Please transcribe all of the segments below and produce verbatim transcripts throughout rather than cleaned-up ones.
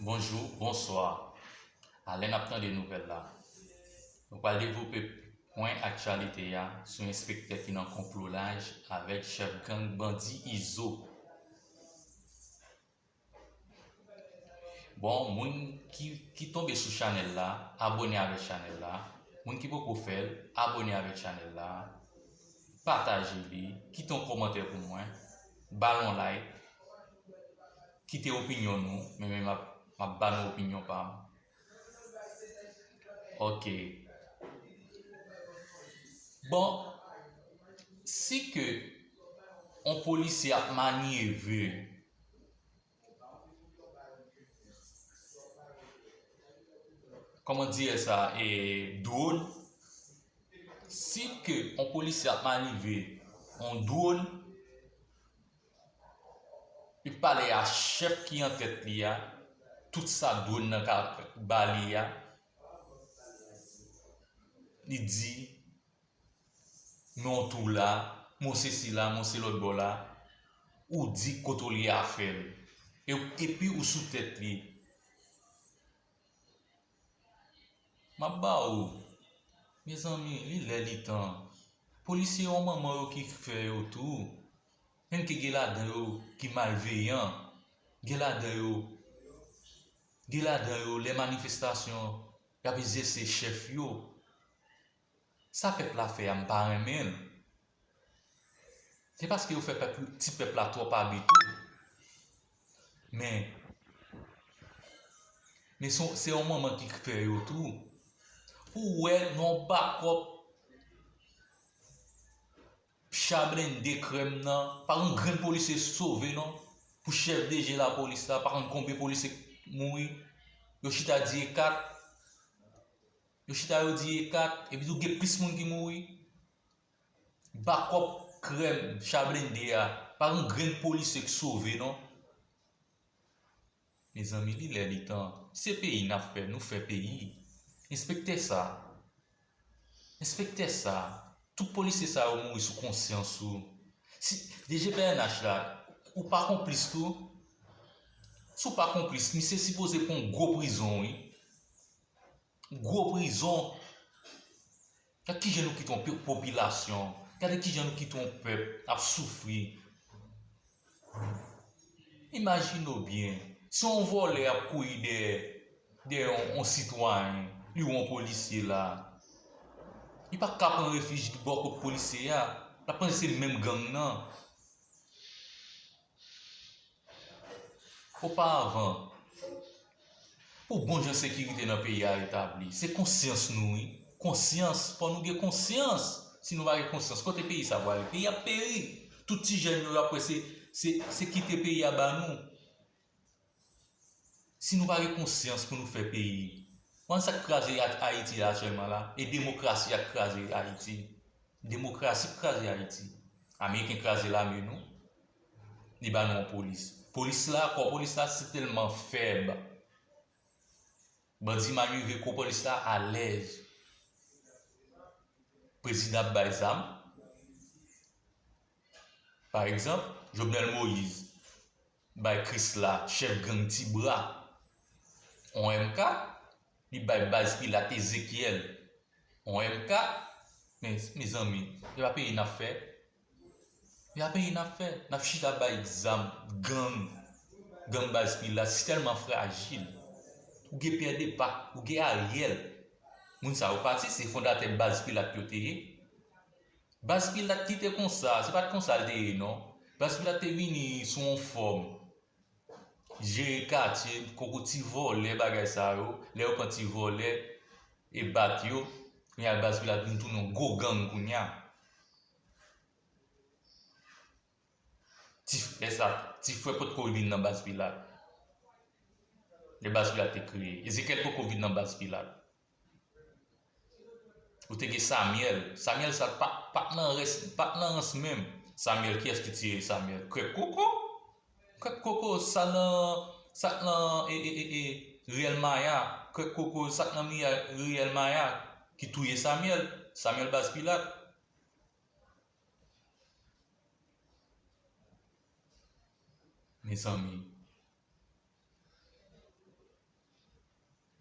Bonjou, bonswa. A lè n ap tande nouvèl la, nou pral devlope pwen aktyalite a sou enspektè ki nan konplolaj avèk chèf gang bandi Izo. Bon, moun ki, ki tonbe sou chanèl la, abòne avèk chanèl la. Moun ki poko fè l, abòne avèk chanèl la. Pataje li, kite yon kòmantè pou mwen, ba l yon like, kite opinyon nou, men, men m ap, m ap ba nou opinyon pa m. Ok. Bon, si ke yon polisye ap manyeve, kòman dire sa, e, dwòn, si ke yon polisye ap manyeve yon dwòn, li pale a chèf ki an tèt li a, tout sa dwòn nan ka ba li a, li di, men w tou la, men w se sila, men w se lòt bò la, ou di kote w li a fè l. E, epi ou sou tèt li. M ap ba ou, mezanmi, li lè li tan. Polisye yon manman yo ki fè yo tou. Menm ke gen ladan yo ki malveyan, gen ladan yo, gen ladan yo lè manifestasyon, y ap egzèse chèf yo. Sa pèp la fè a, m pa renmen l. Se paske yo fè pèp, ti pèp la twòp abi tou. Men, men se, se yon manman ki fè yo tou. Pou wè, nan yon bakòp, cha blende krèm nan, pa gen yon grenn polisye sove non. Pou chèf D G lapolis la, pa gen konbyen polisye k mouri. Yo chita di e kat. Yo chita yo di e kat, epi tou gen plis moun ki mouri. Bakòp krèm cha blende a, pa gen yon grenn polisye k sove non. Mezanmi, li lè li tan. Se peyi n ap fè, nou fè peyi. Enspektè sa. Enspektè sa. Tout polisye sa yo mouri sou konsyans ou. Si, D G P N H la, ou pa konplis tou? Si w pa konplis, misye sipoze pran yon gwo prizon, wi. Gwo prizon. Gad kijan nou kite yon pe-, popilasyon. Gade kijan nou kite yon pèp ap soufri. Imajine w byen, si yon vòlè ap kouri dèyè, dèyè yon, yon sitwayen, li wè yon polisye la, li pa ka pran refij bò kot polisye a, l ap panse se menm gang nan. Oparavan, pou bon jan sekirite nan peyi a retabli, se konsyans nou, wi. Konsyans, fò nou gen konsyans. Si nou pa gen konsyans, kote peyi sa pral? Peyi ap peri. Tout ti jèn yo, yo ap wè se, se, se kite peyi a ba nou. Si nou pa gen konsyans pou nou fè peyi, konn sa k kraze A-, Ayiti la aktyèlman la, e demokrasi a k kraze Ayiti. Demokrasi k kraze Ayiti. Ameriken kraze lame nou, li ba nou yon polis. Polis la, kò polis la, se tèlman fèb. Bandi manyeve kò polis la alèz. Prezidan ap bay zam. Pa egzanp, Jovenel Moïse bay Krisla, chèf gang Ti Bra, yon M K, li bay Baz Pilat Ezekyèl, yon M K. Men, mezanmi, se pa peyi n ap fè? Se pa peyi n ap fè? N ap chita bay zam gang, gang Baz Pilat, si tèlman frajil. Ou gen Pierre Depack, ou gen Ariel. Moun sa yo pati, se fondatè Baz Pilat yo te ye. Baz Pilat ki te konsa, se pa t konsa l te ye non. Baz Pilat te vini sou yon fòm. Jere katye, koko ti vòlè bagay sa yo, lè yo pran ti vòlè e bat yo, kounye a Baz Pilat vin tounen yon gwo gang kounye a. Ti frè sa, ti frè potko vin nan Baz Pilat. Lè Baz Pilat te kreye. Ezekyèl poko vin nan Baz Pilat. Ou te gen Samyèl. Samyèl sa pa, pa t nan rès, pa t nan rans menm. Samyèl, kiyès ki tiye Samyèl? Krèk Koko. Krèk Koko, sa nan, sa k nan, e, e, e, e, Riyèl Maya. Krèk Koko, sa k nan Riyèl Maya ki touye Samyèl. Samyèl Baz Pilat. Mezanmi,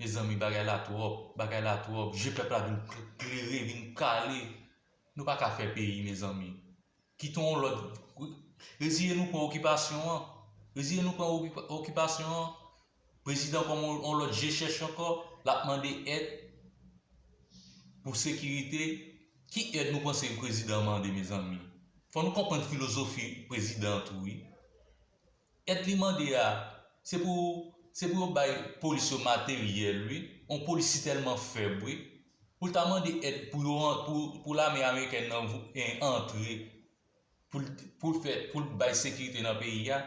Mezanmi, bagay la twòp, bagay la twòp. Je pèp la vin k-, klere, vin kale. Nou pa ka fè peyi, mezanmi. Kite yon lòt, reziye nou pran okipasyon an. Reziye nou pran okipa-, okipasyon an. Prezidan kòm yon, yon lòt je chèch ankò, l ap mande èd pou sekirite. Ki èd nou panse prezidan mande, mezanmi? Fò nou konprann filozofi prezidan an tou, wi. Èd li mande a, se pou, se pou yo bay polis yo materyèl, wi. Yon polis si tèlman fèb, wi. Pou l ta mande èd pou yo an-, pou, pou lame amerikèn nan vou-, en, antre, pou l, pou l fè, pou l bay sekirite nan peyi a.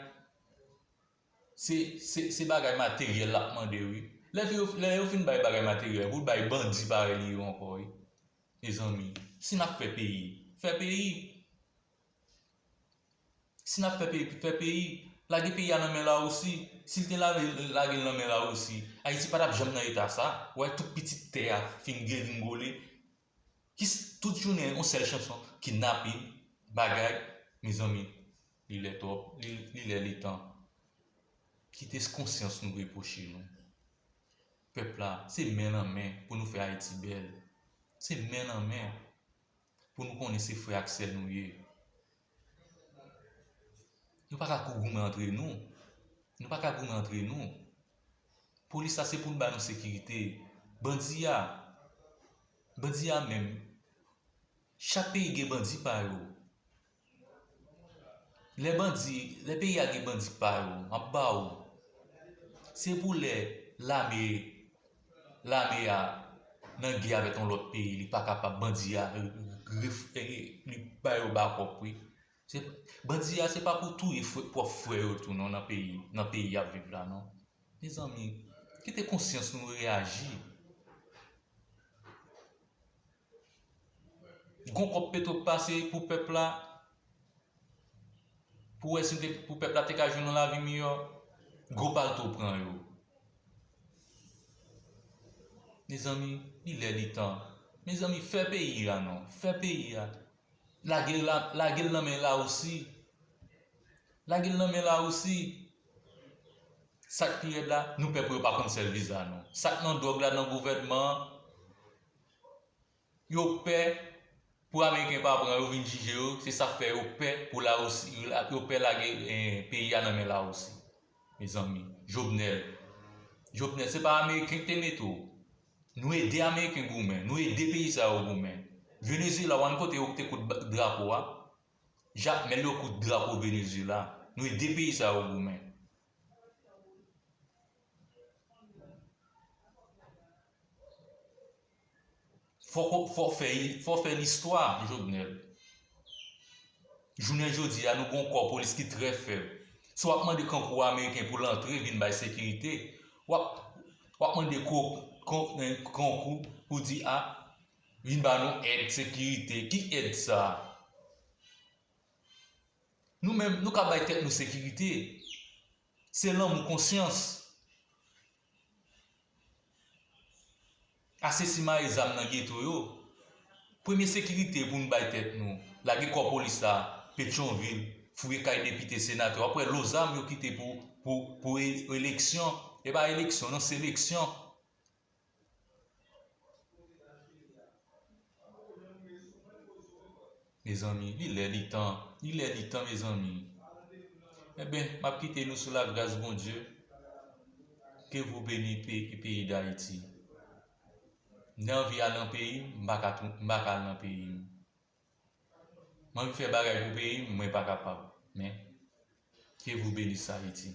Se, se, se bagay materyèl l ap mande, wi. Lè yo, lè yo fin bay bagay materyèl, pou l bay bandi parèy li yo ankò, wi. Mezanmi, si n ap fè peyi, fè peyi. Si n ap fè peyi, fè peyi. Lage peyi a nan men Larisi. Si l te lave, lage l nan men Larisi, Ayiti pa t ap janm nan eta sa. Ou wè tout pitit tè a fin gringole. Ki s-, tout jounen, yon sèl chanson, kidnapin, bagay. Mezanmi, li lè twòp, li, li lè, li tan. Kite konsyans nou repwoche nou. Pèp la, se men nan men pou nou fè Ayiti bèl. Se men nan men pou nou konnen se frè ak sè nou ye. Nou pa ka goumen antre nou. Nou pa ka goumen antre nou. Polis la se pou l ba nou sekirite. Bandi a, bandi a menm, chak peyi gen bandi pa yo. Lè bandi, lè peyi a gen bandi pa yo, m ap ba ou. Se pou lè lame, lame a nan gè avèk yon lòt peyi, li pa kapab, bandi a, ref-, li ba yo bakòp, wi. Se, bandi a, se pa pou touye frè, pwòp frè yo tou, non, nan peyi, nan peyi y ap viv la, non. Mezanmi, kite konsyans nou reyaji. Gon kòb Petro k pase pou pèp la, pou wè si te, pou pèp la te ka jwenn yon lavi miyò, gwo palto pran yo. Mezanmi, li lè li tan. Mezanmi, fè peyi a non, fè peyi a. Lage l la, lage l nan men Larisi. Lage l nan men Larisi. Sa k pi rèd la, nou pè pou yo pa konn sèl viza non. Sa k nan dwòg la nan gouvènman an, yo pè pou Ameriken pa pran yo vin jije yo, se sa k fè yo pè pou Larisi, yo pè lage, eh, peyi a nan men Larisi. Mezanmi, Jovenel. Jovenel, se pa Ameriken k te mete w. Nou ede Ameriken goumen, nou ede peyi sa yo goumen. Venezuela, w konn kote yo te koud ba-, drapo a? Jakmèl yo koud drapo Venezuela. Nou ede peyi sa yo goumen. Fò, fò fè, fò fè listwa, Jovenel. Jounen jodi a, nou gon kò polis ki trè fèb. Si w ap mande kankou ameriken pou l antre vin bay sekirite, w ap, w ap mande ko-, kon-, kankou pou di, a, vin ba nou èd sekirite. Ki èd sa? Nou menm, nou ka bay tèt nou sekirite. Se lanmou konsyans. Asesima e zam nan geto yo. Premye sekirite pou n bay tèt nou. Lage kò polis la, Petyonvil, fouye kay depite, senatè. W ap wè lo zam yo kite pou, pou, pou e-, eleksyon. E pa eleksyon, non, seleksyon. Mezanmi, li lè, li tan. Li lè, li tan, mezanmi. Enben, m ap kite nou sou lagras Bondye. Ke Bondye beni pe-, peyi Dayiti. M te anvi al nan peyi m, m pa ka tou-, m pa ka al nan peyi m. M anvi fè bagay pou peyi m, mwen pa kapab. Men, ke Bondye beni Ayiti.